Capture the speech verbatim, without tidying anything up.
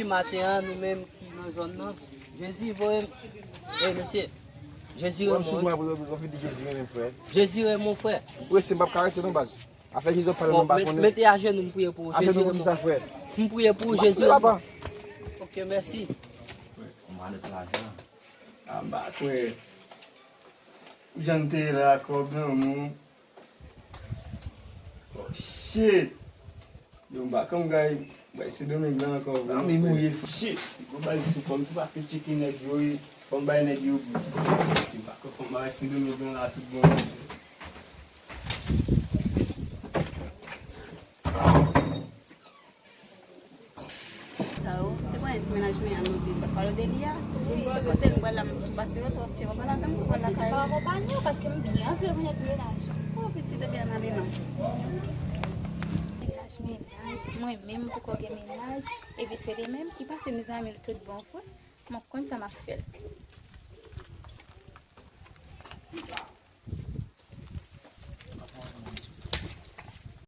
Maten an, nou menm ki nan zòn nan, Jezi voye m. Ey, mesye, Jezi renmen w. Jezi renmen w, frè. Jezi renmen w, frè. M prese, m p ap ka rete non, baz. Afè Jezi ap pale, m pa konnen. Mete ajenou, m priye pou ou. Jezi renmen w. M priye pou ou, Jezi renmen w. Ok, mèsi. Mwen ale pou lajan. A, m pa kwè. Jan te la, kòb nan men. Oh, shit. Yo, m pa konn gay bay Sendomeng lan ankò, vre. Shit. Bon, baz, tou fò m tou pase tcheke nèg yo, e fò m bay nèg yo bout. Si m pa konn, fò m bay Sendomeng lan la tout bon. Sa yo, te konnen ti mennaj mwen an, nou vin pa pale de li a. Kote nou pral la, m tou pase yo, sa w ap fè, w ap pale avè m, w ap pale lakay. Se pa akonpanye w, paske m byen anvi rekonèt mennaj. O, pitit, ebyen, ann ale non. Mennaj, mennaj, mwen menm m poko gen mennaj, epi se li menm ki pase mezanmi tout bon fwa. M ap konn sa m ap fè l.